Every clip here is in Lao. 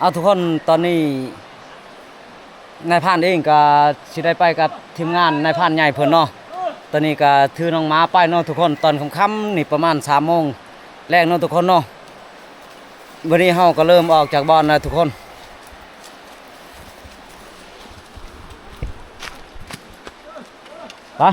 ເອົາ ທຸກຄົນ ຕອນນີ້ນາຍພານເອງກໍຊິໄດ້ໄປກັບທີມງານນາຍພານໃຫຍ່ເພິ່ນເນາະ. ຕອນນີ້ກໍຖືນ້ອງໝາໄປເນາະທຸກຄົນ. ຕອນຄ່ຳໆນີ້ປະມານສາມໂມງແລງເນາະທຸກຄົນເນາະ. ບັດນີ້ເຮົາກໍເລີ່ມອອກຈາກບ່ອນແລ້ວທຸກຄົນ. ໄປ.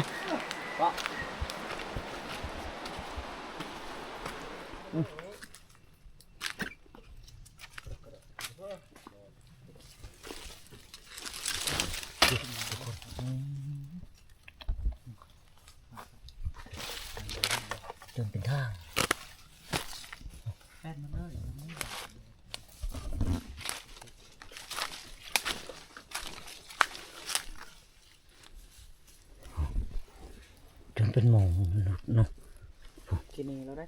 ເດີນເປັນທາງ. ຈົນເປັນໝໍເນາະ ກິນນີ້ແລ້ວໄດ໋.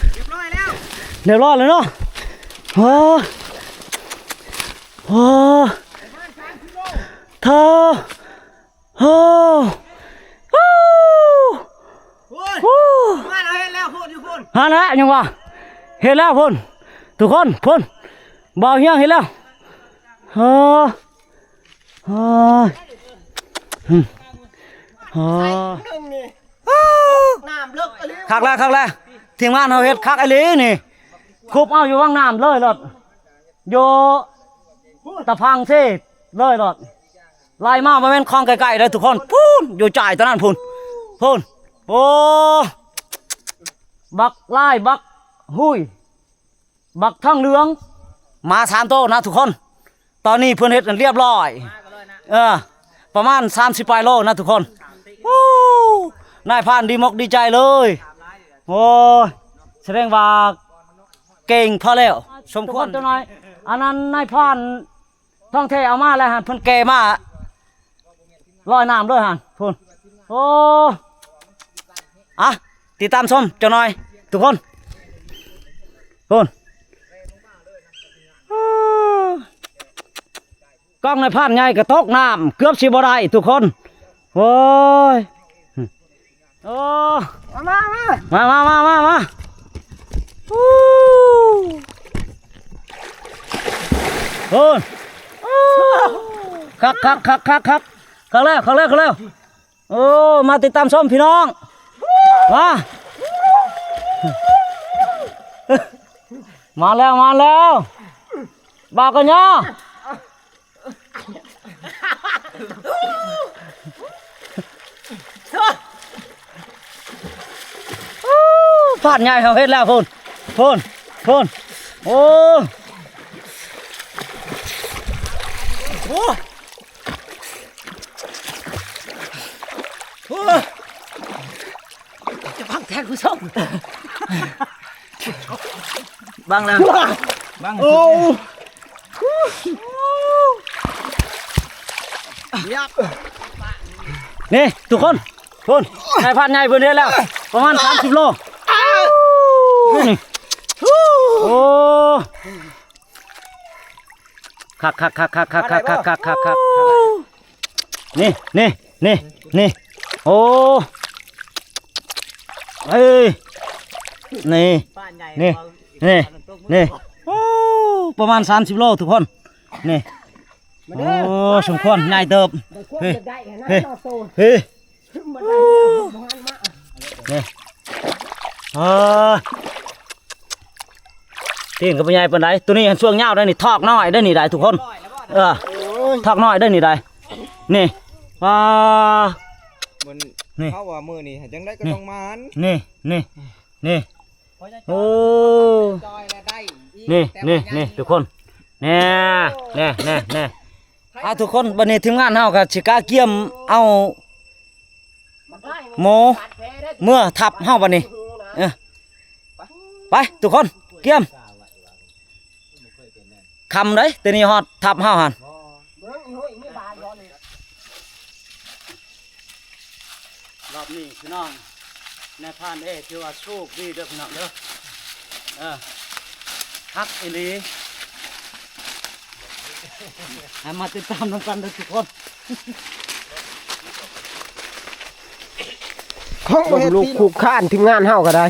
ຮຽບຮ້ອຍແລ້ວ ຮຽບຮ້ອຍແລ້ວເນາະ. ໂອ້ ໂອ້ ເທີ ໂອ້ ໂອ້ ໂອ້ຍ ໂອ້ ມາແລ້ວ ເຫັນແລ້ວພຸ້ນ ຢູ່ພຸ້ນ ຫັ້ນແຫຼະ ຍັງວ່າ ເຫັນແລ້ວພຸ້ນ ທຸກຄົນ ພຸ້ນ ບ່າວຮຽງເຫັນແລ້ວ. ໂອ້ ໂອ້ຍ ໂອ້ ນ້ຳເລິກອີ່ຫຼີ ຄັກແລ້ວ ຄັກແລ້ວ ທີມງານເຮົາເຮັດຄັກອີ່ຫຼີນີ້ ຄຸບເອົາຢູ່ຫວ່າງນ້ຳເລີຍໂລດ. ຢູ່ຕາພັງເຊເລີຍໂລດ ໄລ່ມາບໍ່ແມ່ນຂອງໃກ້ໆເດີທຸກຄົນ ພຸ້ນ ຢູ່ຈ່າຍຕອນນັ້ນພຸ້ນ ພຸ້ນ ໂອ້ ບັກລາຍ ບັກຫຸຍ ບັກທອງເຫຼືອງ ມາສາມໂຕນະທຸກຄົນ. ຕອນນີ້ເພິ່ນເຮັດອັນລຽບລ້ອຍ ເອີ ປະມານສາມສິບປາຍໂລນະທຸກຄົນ. ໂອ້ ນາຍພານດີມົກດີໃຈເລີຍ ໂອ້ຍ ສະແດງວ່າ ເກັ່ງພໍແລ້ວສົມຄວນ ຈັກໜ້ອຍ ອັນນັ້ນນາຍພານທອງແທ້ເອົາມາແລ້ວຫັ້ນ ເພິ່ນແກ່ມາລອຍນ້ຳເລີຍຫັ້ນ ພຸ້ນ ໂອ້ ອ່ະ ຕິດຕາມຊົມຈັກໜ້ອຍທຸກຄົນ ພຸ້ນ ກ້ອງນາຍພານໃຫຍ່ກໍຕົກນ້ຳ ເກືອບຊິບໍ່ໄດ້ທຸກຄົນ ໂອ້ຍ ໂອ້ ມາ ມາ ມາ ມາ ມາ ມາ ມາ ໂອ້ ໂອ້ ຄັກ ຄັກ ຄັກ ຄັກ ຄັກ ຄັກແລ້ວ ຄັກແລ້ວ ຄັກແລ້ວ. ໂອ້ ມາຕິດຕາມຊົມພີ່ນ້ອງ ມາ ມາແລ້ວ ມາແລ້ວ ບ່າວກັນຍາ ພານໃຫຍ່ເຮົາເຮັດແລ້ວພຸ້ນ ພຸ້ນ ພຸ້ນ ໂອ້ ໂອ້ ໂອ້ ຈະບັງແທນຜູ້ຊົມ ບັງແລ້ວ ບັງ ໂອ້ ນີ້ທຸກຄົນ ພຸ້ນ ນາຍພານໃຫຍ່ເພິ່ນເຮັດແລ້ວ ປະມານສາມສິບໂລ ນີ້ ໂອ້ ຄັກໆໆໆໆ ນີ້ ນີ້ ນີ້ ນີ້ ໂອ້ ເອີຍ ນີ້ ນີ້ ນີ້ ນີ້ ໂອ້ ປະມານສາມສິບໂລທຸກຄົນ ນີ້ ໂອ້ ສົມຄວນໃຫຍ່ເຕີບ ເຮີ ເຮີ ນີ້ ເອີ ຕີນກໍບໍ່ໃຫຍ່ປານໃດ ໂຕນີ້ຫັ້ນຊ່ວງຍາວໄດ໋ນີ້ ຖອກນ້ອຍໄດ໋ນີ້ໄດ໋ທຸກຄົນ ເອີ ຖອກນ້ອຍໄດ໋ນີ້ໄດ໋ ນີ້ ປາ ມັນ ນີ້ ເຮົາວ່າມື້ນີ້ຈັ່ງໃດກໍຕ້ອງໝານ ນີ້ ນີ້ ນີ້ ໂອ້ ນີ້ ນີ້ ນີ້ ທຸກຄົນ ແນ່ ແນ່ ແນ່ ແນ່ ອ່າ ທຸກຄົນ ບັດນີ້ທີມງານເຮົາກໍຊິກະກຽມເອົາ ໝໍເມືອທັບເຮົາບັດນີ້ ເອີ ໄປທຸກຄົນ ກຽມ ຄ່ຳເດ້ ແຕ່ນີ້ຮອດທັບເຮົາຫັ້ນ ລອບນີ້ພີ່ນ້ອງ ນາຍພານເອ ຖືວ່າໂຊກດີເດີພີ່ນ້ອງເດີ ເອີ ຄັກອີ່ຫຼີ. ໃຫ້ມາຕິດຕາມນຳກັນເດີທຸກຄົນ. ຂອງບໍ່ເຮັດ ລົ້ມລຸກຄຸກຄານທີມງານເຮົາກໍໄດ້.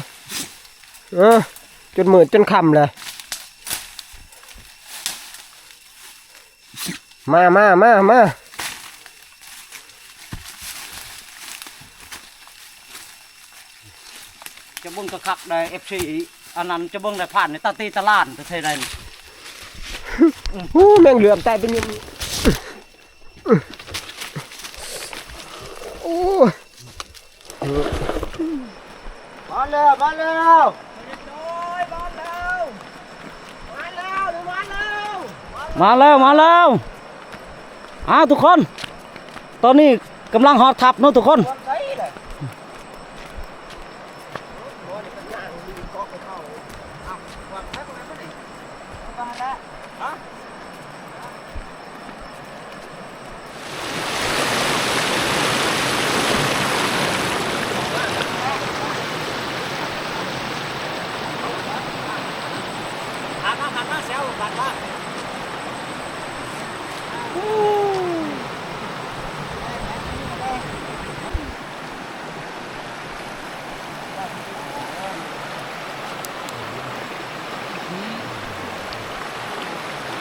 ເອີ ຈົນມືດຈົນຄ່ຳແລ້ວ. ມາ ມາ ມາ ມາ. ຈະເບິ່ງຄັກໆ ໄດ້ ເອັຟຊີ ອັນນັ້ນຈະເບິ່ງໄດ້ຜ່ານໃນຕາຕີຕະຫຼານແທ້ໆ ໄດ້. ໂອ້ ແມງເຫຼືອມຕາຍເປັນຫຍັງ? ໂອ້ ມາແລ້ວ ມາແລ້ວ ມາແລ້ວ ມາແລ້ວ ມາແລ້ວ. ອ້າວ ທຸກຄົນ ຕອນນີ້ກຳລັງຮອດທັບເນາະທຸກຄົນ.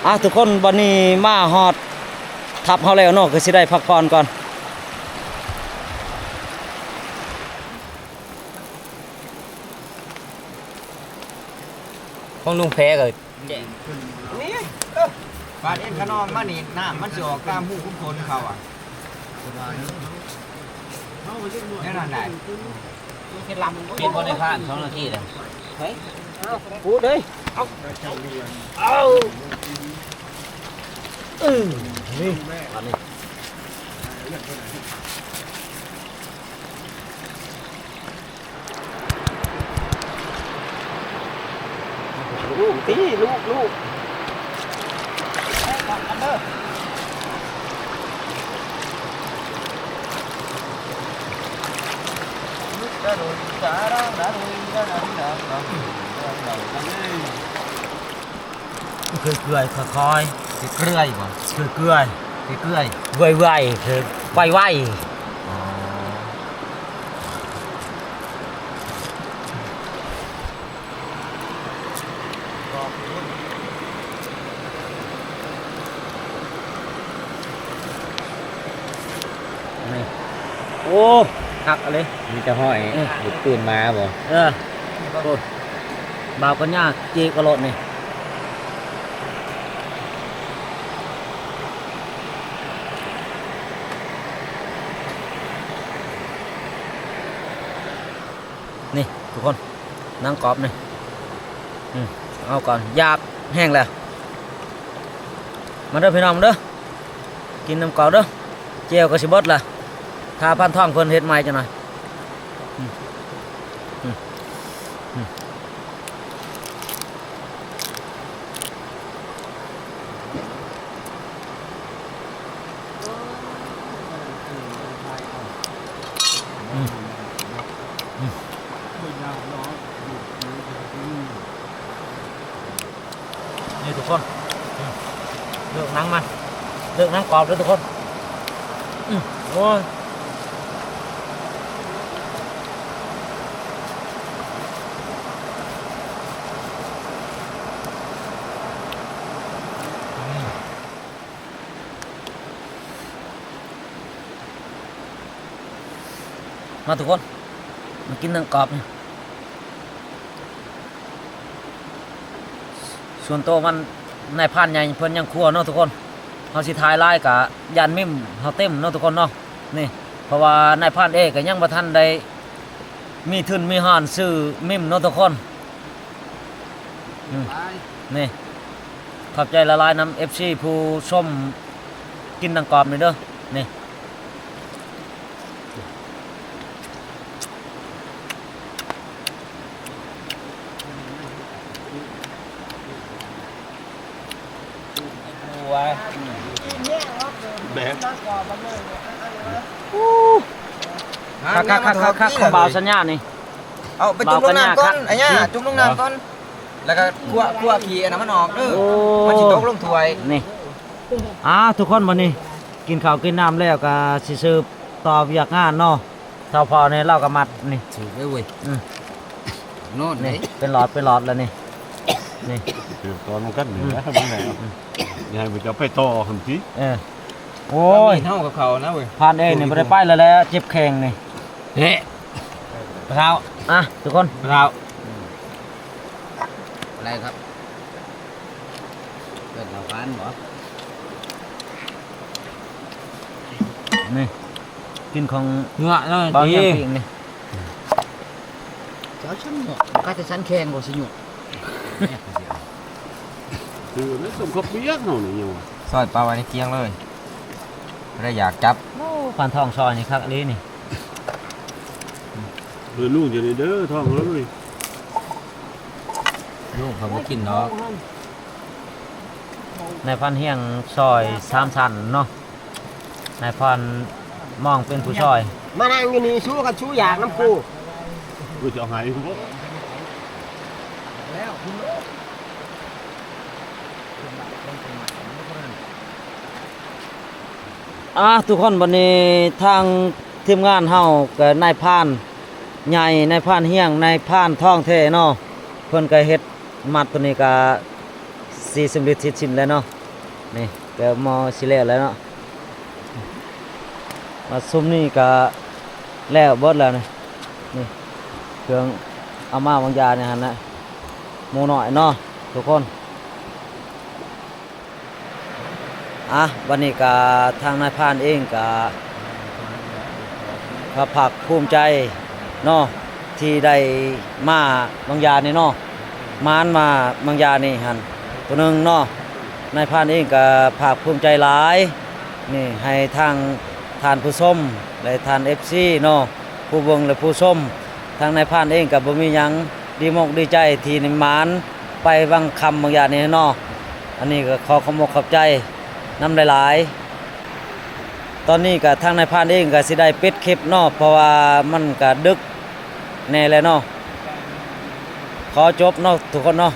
ອ່ະ ທຸກຄົນ ບັດນີ້ມາຮອດທັບເຮົາແລ້ວເນາະ ກໍຊິໄດ້ພັກຜ່ອນກ່ອນ. ຂອງລຸງແພກໍແຈ້ງ ນີ້ ເອີ ບາດເອັນຂະນອງມານີ້ ນ້ຳມັນຊິອອກຕາມຮູຂຸມຂົນເຂົາອະ. ແນວນັ້ນໄດ໋ ເຮັດລຳ ເປັນບໍ່ໄດ້ຜ່ານສອງນາທີແລ້ວ. ເຮີ້ຍ ເອົາ ປູດເອີຍ ເອົາ ເອົາ ເອີ ນີ້ ບາດນີ້. ລູກຕິ ລູກ ລູກ ໃຫ້ກັນເດີ. ເກືອຍໆ ຄ່ອຍໆ ເກືອຍໆ ບໍ່ ເກືອຍໆ ເກືອຍໆ ໄວໆ ຄືໄວໆ. ອໍ ນີ້ ໂອ້ ຄັກອີ່ຫຼີ ມີແຕ່ຫອຍ. ເອີ ຫຍິບຕື່ນມາບໍ່? ເອີ ໂອ້ ບ່າວກັນຍາເຈກະໂລດນີ້. ນີ້ທຸກຄົນ ໜັງກອບນີ້ ອືມ ເອົາກ່ອນ ຢາກແຮງແລ້ວ. ມາເດີພີ່ນ້ອງເດີ ກິນນຳເຂົ້າເດີ ແຈ່ວກໍຊິເບິດລະ ຖ້າພັນທອງເພິ່ນເຮັດໃໝ່ຈັກໜ່ອຍ. ອືມ ອືມ ອືມ. ນີ້ທຸກຄົນ ເລືອກໜັງມັນ ເລືອກໜັງກອບເດີທຸກຄົນ. ອືມ ໂອ້ຍ ມາທຸກຄົນ ມາກິນໜັງກອບນີ້. ສ່ວນໂຕມັນ ນາຍພານໃຫຍ່ເພິ່ນຍັງຄົວເນາະທຸກຄົນ. ເຮົາຊິຖ່າຍຫຼາຍກະຢ້ານມິມເຮົາເຕັມເນາະທຸກຄົນເນາະ. ນີ້ ເພາະວ່ານາຍພານເອກະຍັງບໍ່ທັນໄດ້ມີທຶນມີຮ້ານຊື້ມິມເນາະທຸກຄົນ. ອືມ ນີ້ ຂອບໃຈຫຼາຍໆນຳເອັຟຊີຜູ້ຊົມກິນໜັງກອບນີ້ເດີ ນີ້. ແບບ ຄັກໆໆໆ ຂອງບ່າວສັນຍານີ້. ເອົາໄປຈຸ່ມລົງນ້ຳກ່ອນ ບ່າວສັນຍາ ອາຍາ ຈຸ່ມລົງນ້ຳກ່ອນ. ແລ້ວກໍຂົ້ວ ຂົ້ວຂີ້ອັນນັ້ນມັນອອກເດີ ໂອ້ ມັນຊິຕົກລົງຖ້ວຍ ນີ້ ອ້າວ ທຸກຄົນ ບັດນີ້ກິນເຂົ້າກິນນ້ຳແລ້ວກໍຊິສືບຕໍ່ວຽກງານເນາະ. ເຖົ້າພໍ່ນີ້ລາວກໍມັດນີ້ ຖືກເດ້ເວີຍ ອືມ ໂນ່ນ ນີ້ເດ້ ເປັນຫຼອດເປັນຫຼອດແລ້ວນີ້ ນີ້ ຖືກຕອນນຳກັນນີ້ນະ ອືມ ມັນແຫຼະ ອືມ ຢ່າໃຫ້ມັນຈະໄປຕໍ່ຫັ້ນຕິ ເອີ ໂອ້ຍ ເຮົາກັບເຂົານະເວີຍ ຜ່ານເອງນີ້ບໍ່ໄດ້ໄປແລ້ວແຫຼະ ເຈັບແຂ້ງນີ້ ເດ້ ປະເຖົ້າ ອ່ະ ທຸກຄົນ ປະເຖົ້າ ອືມ ອະໄລຄັບ ເອີ້ນເຂົ້າກັນບໍ? ນີ້ ກິນຂອງເງາະເນາະ ບໍ່ແມ່ນປີ້ງນີ້ ເຈົ້າຊັ້ນເນາະ ກະແຕ່ຊັ້ນແຂງບໍ່ຊິຫຍຸກ ຄືໄດ້ຕົ້ມເຂົ້າປຽກເຮົານີ້ຍັງວ່າ ຊອຍປາໄວ້ໃນກຽງເລີຍ ບໍ່ໄດ້ຢາກຈັບ ໂອ້ ປານທອງຊອຍນີ້ຄັກອີ່ຫຼີນີ້ ເອີ ລຸງຈະໄດ້ເດີ ທອງເຮົານີ້ ລຸງເຂົາບໍ່ກິນດອກ ນາຍພານຮຽງຊອຍສາມຊັ້ນເນາະ ນາຍພານມອງເປັນຜູ້ຊອຍ ມານັ່ງຢູ່ນີ້ ສູ້ກັນ ສູ້ຢາກນຳກູ ກູຈະເອົາໃຫ້ ອ່າ ທຸກຄົນ ບັດນີ້ທາງທີມງານເຮົາກໍນາຍພານໃຫຍ່ ນາຍພານຮຽງ ນາຍພານທອງແທ້ເນາະ ເພິ່ນກໍເຮັດ ມັດໂຕນີ້ກະຊິສຳເລັດເສັດສິ້ນແລ້ວເນາະ ນີ້ກະໝໍ້ຊິແລ້ວແລ້ວເນາະ ມາຊຸມນີ້ກະແລ້ວເບິດແລ້ວນີ້ ນີ້ເຄື່ອງເອົາມາວາງຢານີ້ຫັ້ນນະ ໝູນ້ອຍເນາະ ທຸກຄົນ. ອ່ະ ບັດນີ້ກະທາງນາຍພານເອງກະ ກະພາກພູມໃຈເນາະ ທີ່ໄດ້ມາບາງຢານີ້ເນາະ ມານມາບາງຢານີ້ຫັ້ນ ໂຕໜຶ່ງເນາະ ນາຍພານເອງກະພາກພູມໃຈຫຼາຍ ນີ້ໃຫ້ທາງທ່ານຜູ້ຊົມ ແລະ ທ່ານເອັຟຊີເນາະ ຜູ້ເບິ່ງ ແລະ ຜູ້ຊົມ ທາງນາຍພານເອງກະບໍ່ມີຫຍັງ ດີມົກດີໃຈທີ່ໄດ້ມານ ໄປວັງຄຳບາງຢານີ້ເນາະ ອັນນີ້ກໍຂໍຂອບອົກຂອບໃຈນຳຫຼາຍໆ ຕອນນີ້ກໍທາງນາຍພານເອງກໍຊິໄດ້ປິດຄລິບເນາະ ເພາະວ່າມັນກໍດຶກແດ່ແລ້ວເນາະ ຂໍຈົບເນາະທຸກຄົນເນາະ